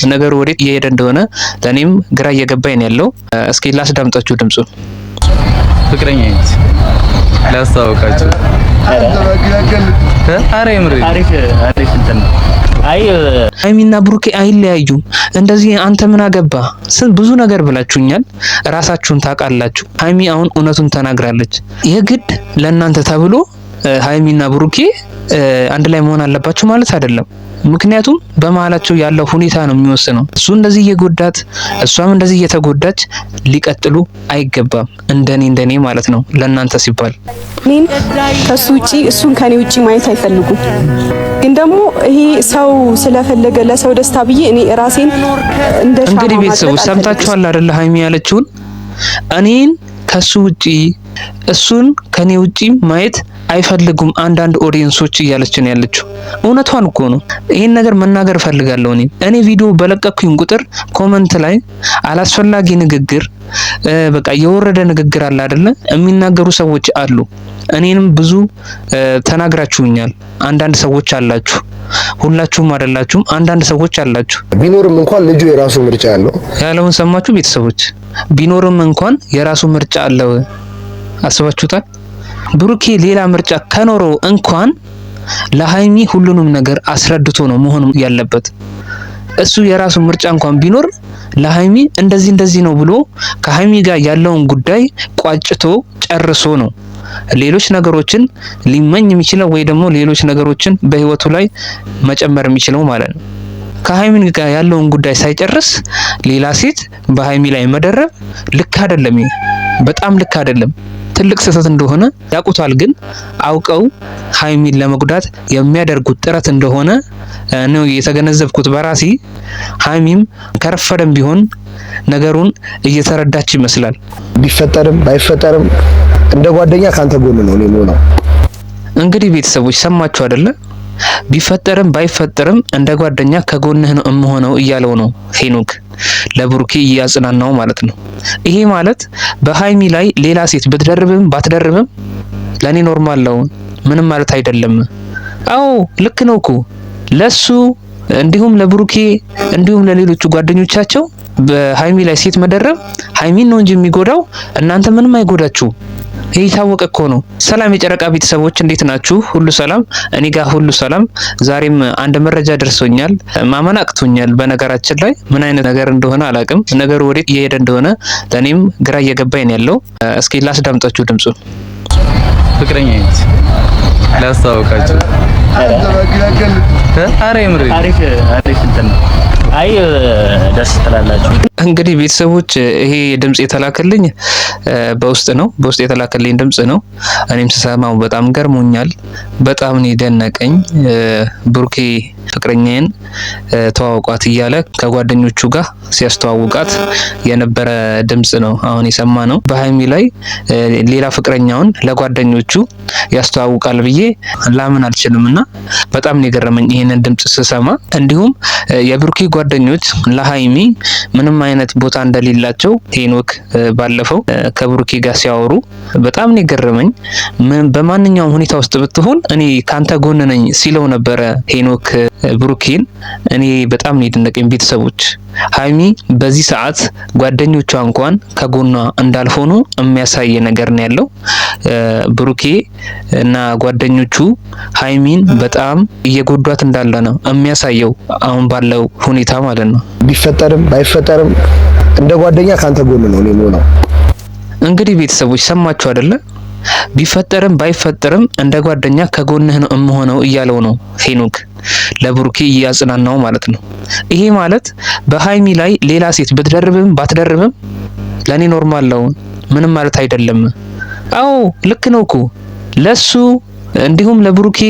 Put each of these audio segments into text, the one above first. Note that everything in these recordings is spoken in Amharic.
ነገሩ ወዴት እየሄደ እንደሆነ ለእኔም ግራ እየገባኝ ነው ያለው። እስኪ ላስዳምጣችሁ ድምፁን። ፍቅረኛ ነች፣ ላስታወቃችሁ። ኧረ የምሬ አሪፍ አሪፍ እንትን ነው። አይ ሀይሚና ብሩኬ አይለያዩም። እንደዚህ አንተ ምን አገባ ብዙ ነገር ብላችሁኛል። ራሳችሁን ታውቃላችሁ። ሀይሚ አሁን እውነቱን ተናግራለች። የግድ ለእናንተ ተብሎ ሀይሚና ብሩኬ አንድ ላይ መሆን አለባችሁ ማለት አይደለም። ምክንያቱም በመሀላቸው ያለው ሁኔታ ነው የሚወስነው። እሱ እንደዚህ እየጎዳት እሷም እንደዚህ እየተጎዳች ሊቀጥሉ አይገባም። እንደኔ እንደኔ ማለት ነው ለእናንተ ሲባል እኔን ከሱ ውጪ እሱን ከኔ ውጪ ማየት አይፈልጉም። ግን ደግሞ ይሄ ሰው ስለፈለገ ለሰው ደስታ ብዬ እኔ ራሴን እንደ ሻማ እንግዲህ ቤተሰቦች ሰምታችኋል አይደለ? ሀይሚ ያለችውን እኔን ከሱ ውጪ እሱን ከኔ ውጪ ማየት አይፈልጉም አንዳንድ audience ኦች እያለች ነው ያለችው። እውነቷን እኮ ነው። ይሄን ነገር መናገር እፈልጋለሁ። እኔ ቪዲዮ በለቀኩኝ ቁጥር comment ላይ አላስፈላጊ ንግግር፣ በቃ የወረደ ንግግር አለ አይደለ? የሚናገሩ ሰዎች አሉ። እኔንም ብዙ ተናግራችሁኛል። አንዳንድ ሰዎች አላችሁ፣ ሁላችሁም አይደላችሁም። አንዳንድ ሰዎች አላችሁ። ቢኖርም እንኳን ልጁ የራሱ ምርጫ አለው ያለውን ሰማችሁ ቤተሰቦች። ቢኖርም እንኳን የራሱ ምርጫ አለው። አስባችሁታል? ብሩኬ ሌላ ምርጫ ከኖረው እንኳን ለሀይሚ ሁሉንም ነገር አስረድቶ ነው መሆን ያለበት። እሱ የራሱ ምርጫ እንኳን ቢኖር ለሀይሚ እንደዚህ እንደዚህ ነው ብሎ ከሀይሚ ጋር ያለውን ጉዳይ ቋጭቶ ጨርሶ ነው ሌሎች ነገሮችን ሊመኝ የሚችለው ወይ ደግሞ ሌሎች ነገሮችን በህይወቱ ላይ መጨመር የሚችለው ማለት ነው። ከሀይሚ ጋር ያለውን ጉዳይ ሳይጨርስ ሌላ ሴት በሀይሚ ላይ መደረብ ልክ አይደለም። በጣም ልክ አይደለም። ትልቅ ስህተት እንደሆነ ያውቁታል። ግን አውቀው ሀይሚን ለመጉዳት የሚያደርጉት ጥረት እንደሆነ ነው የተገነዘብኩት በራሴ። ሀይሚም ከረፈደም ቢሆን ነገሩን እየተረዳች ይመስላል። ቢፈጠርም ባይፈጠርም እንደ ጓደኛ ካንተ ጎን ነው እኔ የምሆነው። እንግዲህ ቤተሰቦች ሰማችሁ አይደለ? ቢፈጠርም ባይፈጠርም እንደ ጓደኛ ከጎንህ ነው እምሆነው እያለው ነው ሄኖክ ለብሩኬ እያጽናናው ማለት ነው። ይሄ ማለት በሀይሚ ላይ ሌላ ሴት ብትደርብም ባትደርብም ለኔ normal ነው፣ ምንም ማለት አይደለም። አዎ ልክ ነው እኮ ለሱ እንዲሁም ለብሩኬ እንዲሁም ለሌሎቹ ጓደኞቻቸው በሀይሚ ላይ ሴት መደረብ ሀይሚን ነው እንጂ የሚጎዳው እናንተ ምንም አይጎዳችሁም። ይህ የታወቀ እኮ ነው። ሰላም የጨረቃ ቤተሰቦች እንዴት ናችሁ? ሁሉ ሰላም፣ እኔ ጋር ሁሉ ሰላም። ዛሬም አንድ መረጃ ደርሶኛል፣ ማመን አቅቶኛል። በነገራችን ላይ ምን አይነት ነገር እንደሆነ አላቅም። ነገሩ ወዴት እየሄደ እንደሆነ ለእኔም ግራ እየገባኝ ነው ያለው። እስኪ ላስዳምጣችሁ ድምፁን። ፍቅረኛ ነች፣ ላስታወቃችሁ። ኧረ የምሬ አሪፍ አሪፍ እንትን ነው። አይ ደስ ትላላችሁ። እንግዲህ ቤተሰቦች ይሄ ድምጽ የተላከልኝ በውስጥ ነው። በውስጥ የተላከልኝ ድምጽ ነው። እኔም ስሰማው በጣም ገርሞኛል። በጣም ነው የደነቀኝ። ብሩኬ ፍቅረኛዬን ተዋውቋት እያለ ከጓደኞቹ ጋር ሲያስተዋውቃት የነበረ ድምጽ ነው አሁን የሰማ ነው። በሀይሚ ላይ ሌላ ፍቅረኛውን ለጓደኞቹ ያስተዋውቃል ብዬ ላምን አልችልም እና በጣም ነው የገረመኝ ይሄንን ድምጽ ስሰማ። እንዲሁም የብሩኬ ጓደኞች ለሀይሚ ምንም አይነት ቦታ እንደሌላቸው ሄኖክ ባለፈው ከብሩኬ ጋር ሲያወሩ በጣም ነው የገረመኝ። በማንኛውም ሁኔታ ውስጥ ብትሆን እኔ ካንተ ጎን ነኝ ሲለው ነበረ ሄኖክ ብሩኬን። እኔ በጣም ነው የደነቀኝ ቤተሰቦች። ሀይሚ በዚህ ሰዓት ጓደኞቿ እንኳን ከጎኗ እንዳልሆኑ የሚያሳይ ነገር ነው ያለው። ብሩኬ እና ጓደኞቹ ሀይሚን በጣም እየጎዷት እንዳለ ነው የሚያሳየው አሁን ባለው ሁኔታ ማለት ነው። ቢፈጠርም ባይፈጠርም እንደ ጓደኛ ካንተ ጎን ነው እኔ የምሆነው። እንግዲህ ቤተሰቦች ሰማችሁ አይደለ? ቢፈጠርም ባይፈጠርም እንደ ጓደኛ ከጎንህ ነው እምሆነው እያለው ነው ሄኖክ ለብሩኬ እያጽናናው ማለት ነው። ይሄ ማለት በሀይሚ ላይ ሌላ ሴት ብትደርብም ባትደርብም ለኔ normal ነው፣ ምንም ማለት አይደለም። አዎ ልክ ነው እኮ ለሱ እንዲሁም ለብሩኬ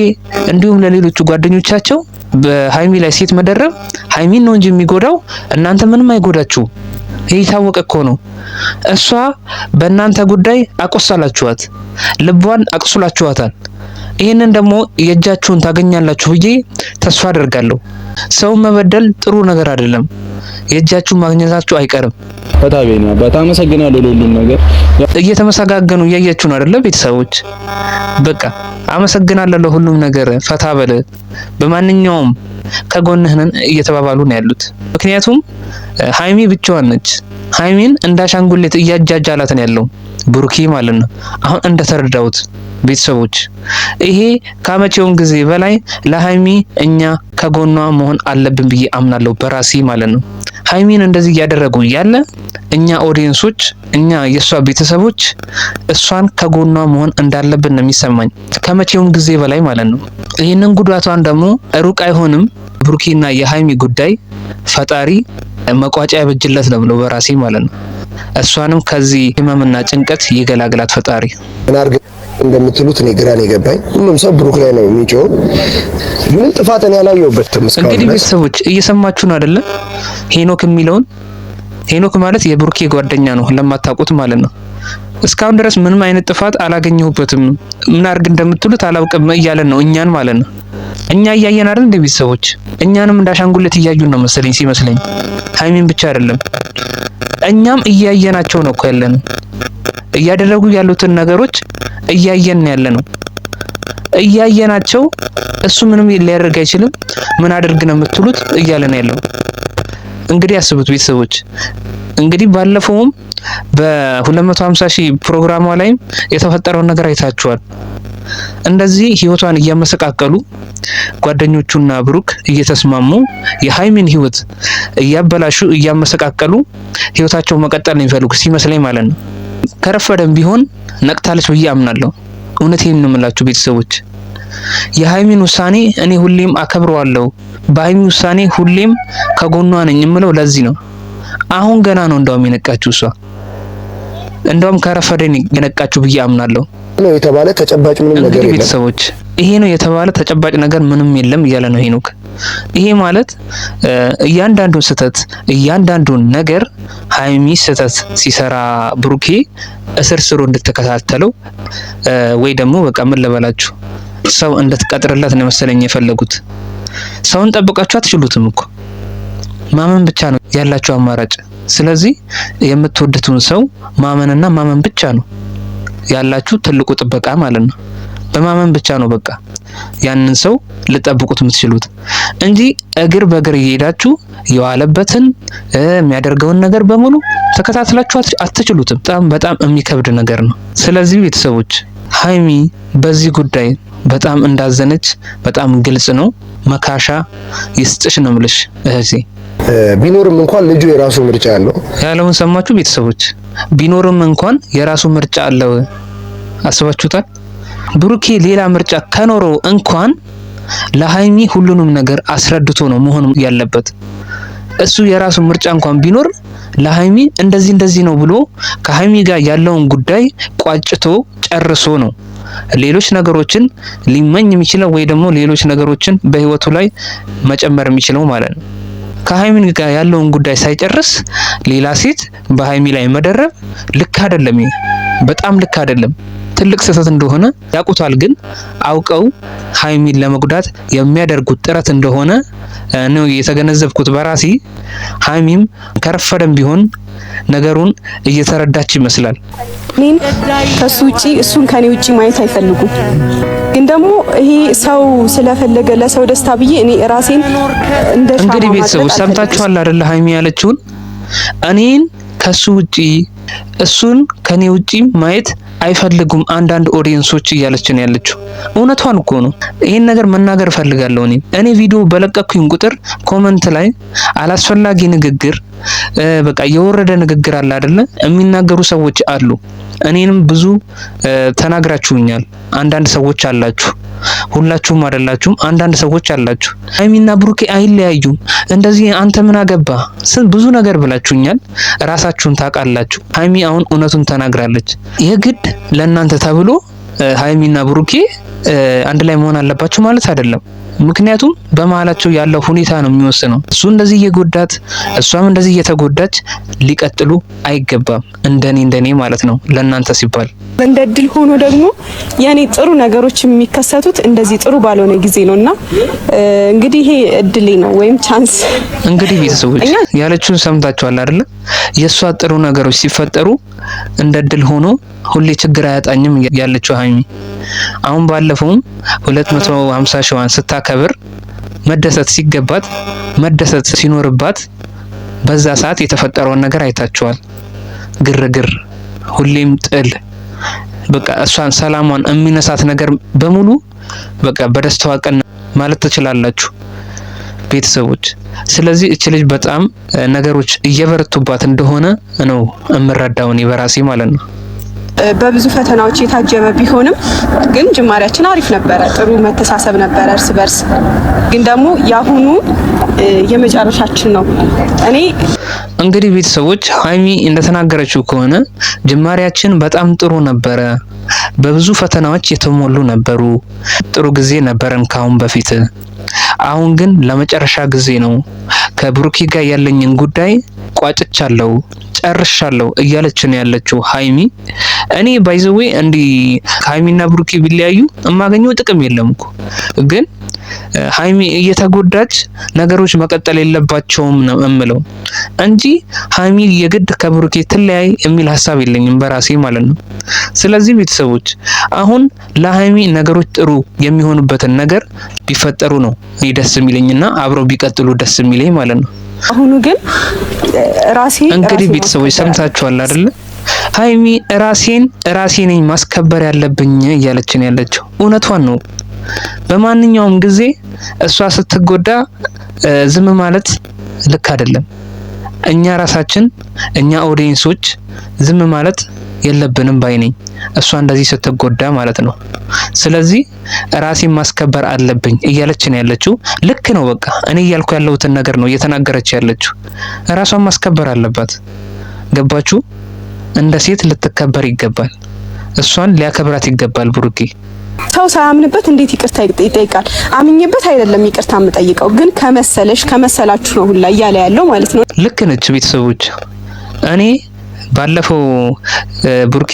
እንዲሁም ለሌሎቹ ጓደኞቻቸው በሀይሚ ላይ ሴት መደረብ ሀይሚን ነው እንጂ የሚጎዳው እናንተ ምንም አይጎዳችሁም። ይህ የታወቀ እኮ ነው። እሷ በእናንተ ጉዳይ አቆሳላችኋት፣ ልቧን አቅሱላችኋታል። ይህንን ደግሞ የእጃችሁን ታገኛላችሁ ብዬ ተስፋ አደርጋለሁ። ሰውን መበደል ጥሩ ነገር አይደለም። የእጃችሁን ማግኘታችሁ አይቀርም። በጣም ነው በጣም አመሰግናለሁ ለሁሉም ነገር። እየተመሰጋገኑ እያያችሁ ነው አይደለ? ቤተሰቦች በቃ አመሰግናለሁ ለሁሉም ነገር። ፈታ በል። በማንኛውም ከጎንህ ነን እየተባባሉ ነው ያሉት። ምክንያቱም ሀይሚ ብቻዋን ነች። ሀይሚን እንዳሻንጉሊት እያጃጃላት ነው ያለው ብሩኬ ማለት ነው። አሁን እንደተረዳሁት ቤተሰቦች ይሄ ከመቼውም ጊዜ በላይ ለሀይሚ እኛ ከጎኗ መሆን አለብን ብዬ አምናለሁ፣ በራሴ ማለት ነው። ሀይሚን እንደዚህ እያደረጉ እያለ እኛ audience ኦች፣ እኛ የእሷ ቤተሰቦች እሷን ከጎኗ መሆን እንዳለብን ነው የሚሰማኝ ከመቼውም ጊዜ በላይ ማለት ነው። ይህንን ጉዳቷን ደግሞ ሩቅ አይሆንም ብሩኬና የሀይሚ ጉዳይ ፈጣሪ መቋጫ ያበጅለት ነው ብሎ በራሴ ማለት ነው። እሷንም ከዚህ ህመምና ጭንቀት ይገላግላት ፈጣሪ። ምን አድርግ እንደምትሉት እኔ ግራ ነው የገባኝ። ሁሉም ሰው ብሩክ ላይ ነው የሚጮኸው። ምንም ጥፋት እኔ አላየሁበትም እስካሁን እንግዲህ ድረስ። ቤተሰቦች እየሰማችሁ ነው አይደለ? ሄኖክ የሚለውን፣ ሄኖክ ማለት የብሩኬ ጓደኛ ነው ለማታውቁት ማለት ነው። እስካሁን ድረስ ምንም አይነት ጥፋት አላገኘሁበትም፣ ምን አድርግ እንደምትሉት አላውቅም እያለን ነው እኛን ማለት ነው። እኛ እያየን አይደል እንደ ቤተሰቦች፣ እኛንም እንዳሻንጉሊት እያዩን ነው መሰለኝ ሲመስለኝ፣ ሀይሚን ብቻ አይደለም እኛም እያየናቸው ነው እኮ ያለነው። እያደረጉ ያሉትን ነገሮች እያየን ያለ ነው። እያየናቸው እሱ ምንም ሊያደርግ አይችልም። ምን አድርግ ነው የምትሉት እያለ ነው ያለው። እንግዲህ አስቡት ቤተሰቦች። እንግዲህ ባለፈውም በ250 ሺህ ፕሮግራሟ ላይ የተፈጠረውን ነገር አይታችኋል። እንደዚህ ህይወቷን እያመሰቃቀሉ ጓደኞቹና ብሩክ እየተስማሙ የሀይሚን ህይወት እያበላሹ እያመሰቃቀሉ ህይወታቸው መቀጠል ነው የሚፈልጉ ሲመስለኝ ማለት ነው። ከረፈደም ቢሆን ነቅታለች ብዬ አምናለሁ። እውነቴን ነው የምላችሁ ቤተሰቦች። የሀይሚን ውሳኔ እኔ ሁሌም አከብረዋለሁ። በሀይሚ ውሳኔ ሁሌም ከጎኗ ነኝ የምለው ለዚህ ነው። አሁን ገና ነው እንደውም የነቃችሁ እሷ፣ እንደውም ከረፈደ የነቃችሁ ብዬ አምናለሁ። ነው የተባለ ተጨባጭ ምንም ነገር እንግዲህ የለም። ቤተሰቦች ይሄ ነው የተባለ ተጨባጭ ነገር ምንም የለም እያለ ነው ሄኖክ። ይሄ ማለት እያንዳንዱን ስህተት እያንዳንዱን ነገር ሀይሚ ስህተት ሲሰራ ብሩኬ እስር ስሩ እንድትከታተለው ወይ ደግሞ በቃ ምን ልበላችሁ ሰው እንድትቀጥርለት ነው መሰለኝ የፈለጉት። ሰውን ጠብቃችሁ አትችሉትም እኮ፣ ማመን ብቻ ነው ያላችሁ አማራጭ። ስለዚህ የምትወዱትን ሰው ማመንና ማመን ብቻ ነው ያላችሁ ትልቁ ጥበቃ ማለት ነው። በማመን ብቻ ነው በቃ ያንን ሰው ልጠብቁት የምትችሉት እንጂ እግር በእግር እየሄዳችሁ የዋለበትን የሚያደርገውን ነገር በሙሉ ተከታትላችሁ አትችሉትም። በጣም በጣም የሚከብድ ነገር ነው። ስለዚህ ቤተሰቦች ሀይሚ በዚህ ጉዳይ በጣም እንዳዘነች በጣም ግልጽ ነው። መካሻ ይስጥሽ ነው የምልሽ እህቴ። ቢኖርም እንኳን ልጁ የራሱ ምርጫ አለው። ያለውን ሰማችሁ ቤተሰቦች። ቢኖርም እንኳን የራሱ ምርጫ አለው። አስባችሁታል? ብሩኬ ሌላ ምርጫ ከኖረው እንኳን ለሀይሚ ሁሉንም ነገር አስረድቶ ነው መሆን ያለበት። እሱ የራሱ ምርጫ እንኳን ቢኖር ለሀይሚ እንደዚህ እንደዚህ ነው ብሎ ከሀይሚ ጋር ያለውን ጉዳይ ቋጭቶ ጨርሶ ነው ሌሎች ነገሮችን ሊመኝ የሚችለው ወይ ደግሞ ሌሎች ነገሮችን በህይወቱ ላይ መጨመር የሚችለው ማለት ነው። ከሀይሚ ጋር ያለውን ጉዳይ ሳይጨርስ ሌላ ሴት በሀይሚ ላይ መደረብ ልክ አይደለም። ይሄ በጣም ልክ አይደለም። ትልቅ ስህተት እንደሆነ ያውቁታል። ግን አውቀው ሀይሚን ለመጉዳት የሚያደርጉት ጥረት እንደሆነ ነው የተገነዘብኩት በራሴ። ሀይሚም ከረፈደም ቢሆን ነገሩን እየተረዳች ይመስላል። እኔን ከሱ ውጪ እሱን ከኔ ውጪ ማየት አይፈልጉም። ግን ደግሞ ይሄ ሰው ስለፈለገ ለሰው ደስታ ብዬ እኔ ራሴን እንደ ሻማ እንግዲህ ማድረግ ቤተሰቦች አልፈልግም። ሰምታችኋል አይደለ? ሀይሚ ያለችውን፣ እኔን ከሱ ውጪ እሱን ከኔ ውጪ ማየት አይፈልጉም አንዳንድ audience ኦች እያለች ነው ያለችው። እውነቷን እኮ ነው። ይሄን ነገር መናገር እፈልጋለሁ። እኔ ቪዲዮ በለቀኩኝ ቁጥር comment ላይ አላስፈላጊ ንግግር፣ በቃ የወረደ ንግግር አለ አይደለ? የሚናገሩ ሰዎች አሉ። እኔንም ብዙ ተናግራችሁኛል። አንዳንድ ሰዎች አላችሁ፣ ሁላችሁም አይደላችሁም። አንዳንድ ሰዎች አላችሁ፣ ሀይሚና ብሩኬ አይለያዩም፣ እንደዚህ አንተ ምን አገባ ብዙ ነገር ብላችሁኛል። ራሳችሁን ታውቃላችሁ። ሀይሚ አሁን እውነቱን ተናግራለች። የግድ ለእናንተ ተብሎ ሀይሚና ብሩኬ አንድ ላይ መሆን አለባቸው ማለት አይደለም። ምክንያቱም በመሀላቸው ያለው ሁኔታ ነው የሚወስነው። እሱ እንደዚህ እየጎዳት እሷም እንደዚህ እየተጎዳች ሊቀጥሉ አይገባም። እንደኔ እንደኔ ማለት ነው ለእናንተ ሲባል። እንደ እድል ሆኖ ደግሞ የኔ ጥሩ ነገሮች የሚከሰቱት እንደዚህ ጥሩ ባልሆነ ጊዜ ነውና እንግዲህ ይሄ እድሌ ነው ወይም chance። እንግዲህ ቤተሰቦች ያለችውን ሰምታችኋል አይደለ? የእሷ ጥሩ ነገሮች ሲፈጠሩ እንደ እድል ሆኖ ሁሌ ችግር አያጣኝም ያለችው ሀይሚ አሁን ባለፈውም 250 ሺዋን ስታከብር መደሰት ሲገባት፣ መደሰት ሲኖርባት በዛ ሰዓት የተፈጠረውን ነገር አይታችኋል። ግርግር፣ ሁሌም ጥል፣ በቃ እሷን ሰላሟን የሚነሳት ነገር በሙሉ በቃ በደስታዋ ቀን ማለት ትችላላችሁ ቤተሰቦች። ስለዚህ እች ልጅ በጣም ነገሮች እየበረቱባት እንደሆነ ነው የምረዳው እኔ በራሴ ማለት ነው። በብዙ ፈተናዎች የታጀበ ቢሆንም ግን ጅማሬያችን አሪፍ ነበረ። ጥሩ መተሳሰብ ነበረ እርስ በርስ። ግን ደግሞ የአሁኑ የመጨረሻችን ነው። እኔ እንግዲህ ቤተሰቦች፣ ሀይሚ እንደተናገረችው ከሆነ ጅማሬያችን በጣም ጥሩ ነበረ፣ በብዙ ፈተናዎች የተሞሉ ነበሩ፣ ጥሩ ጊዜ ነበረን ካሁን በፊት። አሁን ግን ለመጨረሻ ጊዜ ነው፣ ከብሩኪ ጋር ያለኝን ጉዳይ ቋጭቻለሁ፣ ጨርሻለሁ እያለች ነው ያለችው ሀይሚ። እኔ by the way እንዲህ ሀይሚና ብሩኪ ቢለያዩ የማገኘው ጥቅም የለም እኮ፣ ግን ሀይሚ እየተጎዳች ነገሮች መቀጠል የለባቸውም ነው እምለው እንጂ ሀይሚ የግድ ከብሩኬ ትለያይ የሚል ሀሳብ የለኝም በራሴ ማለት ነው። ስለዚህ ቤተሰቦች፣ አሁን ለሀይሚ ነገሮች ጥሩ የሚሆኑበትን ነገር ቢፈጠሩ ነው እኔ ደስ የሚለኝና አብረው ቢቀጥሉ ደስ የሚለኝ ማለት ነው። አሁኑ ግን ራሴ እንግዲህ ቤተሰቦች፣ ሰምታችኋል አይደለ? ሀይሚ ራሴን ራሴ ነኝ ማስከበር ያለብኝ እያለች ነው ያለችው። እውነቷን ነው። በማንኛውም ጊዜ እሷ ስትጎዳ ዝም ማለት ልክ አይደለም። እኛ ራሳችን፣ እኛ audience ኦች ዝም ማለት የለብንም ባይ ነኝ። እሷ እንደዚህ ስትጎዳ ማለት ነው። ስለዚህ ራሴን ማስከበር አለብኝ እያለች ነው ያለችው። ልክ ነው። በቃ እኔ እያልኩ ያለሁትን ነገር ነው እየተናገረች ያለችው። ራሷን ማስከበር አለባት። ገባችሁ? እንደ ሴት ልትከበር ይገባል። እሷን ሊያከብራት ይገባል ብሩኬ። ሰው ሳያምንበት እንዴት ይቅርታ ይጠይቃል? አምኜበት አይደለም ይቅርታ የምጠይቀው፣ ግን ከመሰለሽ ከመሰላችሁ ነው ሁላ እያለ ያለው ማለት ነው። ልክ ነች ቤተሰቦች። እኔ ባለፈው ብሩኬ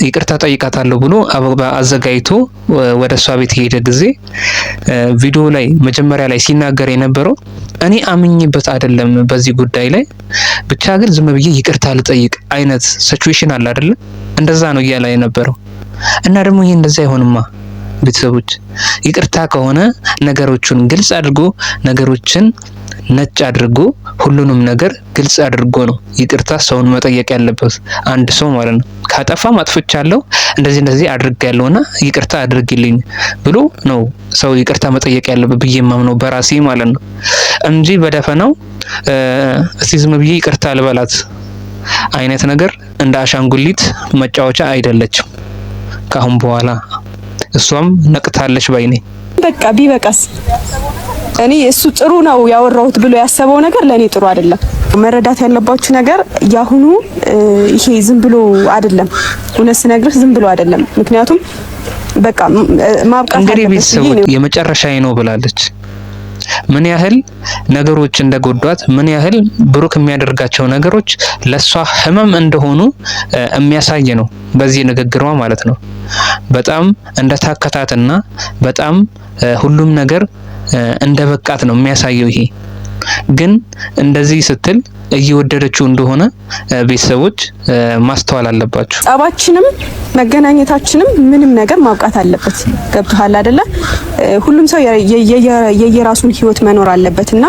ይቅርታ ጠይቃታለሁ ብሎ አበባ አዘጋጅቶ ወደ እሷ ቤት የሄደ ጊዜ ቪዲዮ ላይ መጀመሪያ ላይ ሲናገር የነበረው እኔ አምኜበት አይደለም፣ በዚህ ጉዳይ ላይ ብቻ ግን ዝም ብዬ ይቅርታ ልጠይቅ አይነት situation አለ አይደለ? እንደዛ ነው እያለ የነበረው። እና ደግሞ ይሄ እንደዛ አይሆንማ ቤተሰቦች። ይቅርታ ከሆነ ነገሮችን ግልጽ አድርጎ፣ ነገሮችን ነጭ አድርጎ፣ ሁሉንም ነገር ግልጽ አድርጎ ነው ይቅርታ ሰውን መጠየቅ ያለበት አንድ ሰው ማለት ነው። ካጠፋም አጥፍቻለሁ፣ እንደዚህ እንደዚህ አድርጌያለሁና ይቅርታ አድርግልኝ ብሎ ነው ሰው ይቅርታ መጠየቅ ያለበት ብዬ የማምነው በራሴ ማለት ነው እንጂ በደፈናው እስቲ ዝም ብዬ ይቅርታ ልበላት አይነት ነገር እንደ አሻንጉሊት መጫወቻ አይደለችም። ካሁን በኋላ እሷም ነቅታለች ባይ ነኝ። በቃ ቢበቃስ? እኔ እሱ ጥሩ ነው ያወራሁት ብሎ ያሰበው ነገር ለእኔ ጥሩ አይደለም። መረዳት ያለባችሁ ነገር ያሁኑ ይሄ ዝም ብሎ አይደለም። እውነት ስነግርህ ዝም ብሎ አይደለም። ምክንያቱም በቃ ማብቃት እንግዲህ ቤተሰቦች፣ የመጨረሻዬ ነው ብላለች። ምን ያህል ነገሮች እንደጎዷት፣ ምን ያህል ብሩክ የሚያደርጋቸው ነገሮች ለሷ ህመም እንደሆኑ የሚያሳይ ነው በዚህ ንግግሯ ማለት ነው። በጣም እንደታከታትና በጣም ሁሉም ነገር እንደበቃት ነው የሚያሳየው። ይሄ ግን እንደዚህ ስትል እየወደደችው እንደሆነ ቤተሰቦች ማስተዋል አለባችሁ። ጸባችንም መገናኘታችንም ምንም ነገር ማብቃት አለበት። ገብቶሃል አይደለ? ሁሉም ሰው የየራሱን ህይወት መኖር አለበት እና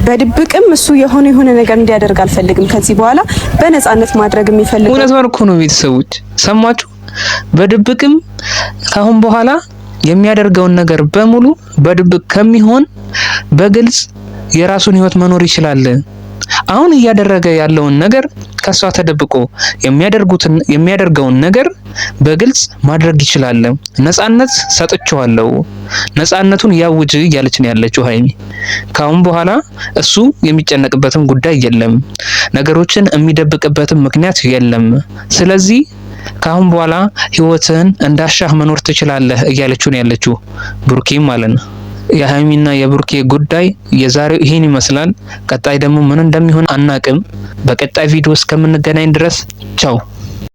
በድብቅም እሱ የሆነ የሆነ ነገር እንዲያደርግ አልፈልግም። ከዚህ በኋላ በነፃነት ማድረግ የሚፈልግ እውነቷን እኮ ነው። ቤተሰቦች፣ ሰማችሁ? በድብቅም ካሁን በኋላ የሚያደርገውን ነገር በሙሉ በድብቅ ከሚሆን በግልጽ የራሱን ህይወት መኖር ይችላል። አሁን እያደረገ ያለውን ነገር ከሷ ተደብቆ የሚያደርጉትን የሚያደርገውን ነገር በግልጽ ማድረግ ይችላል። ነፃነት ሰጥቼዋለሁ፣ ነፃነቱን ያውጅ እያለች ነው ያለችው ሀይሚ። ካሁን በኋላ እሱ የሚጨነቅበትም ጉዳይ የለም፣ ነገሮችን የሚደብቅበትም ምክንያት የለም። ስለዚህ ካሁን በኋላ ህይወትህን እንዳሻህ መኖር ትችላለህ እያለችው ነው ያለችው ብሩኬም ማለት ነው። የሀይሚና የብሩኬ ጉዳይ የዛሬው ይህን ይመስላል። ቀጣይ ደግሞ ምን እንደሚሆን አናቅም። በቀጣይ ቪዲዮ እስከምንገናኝ ድረስ ቻው።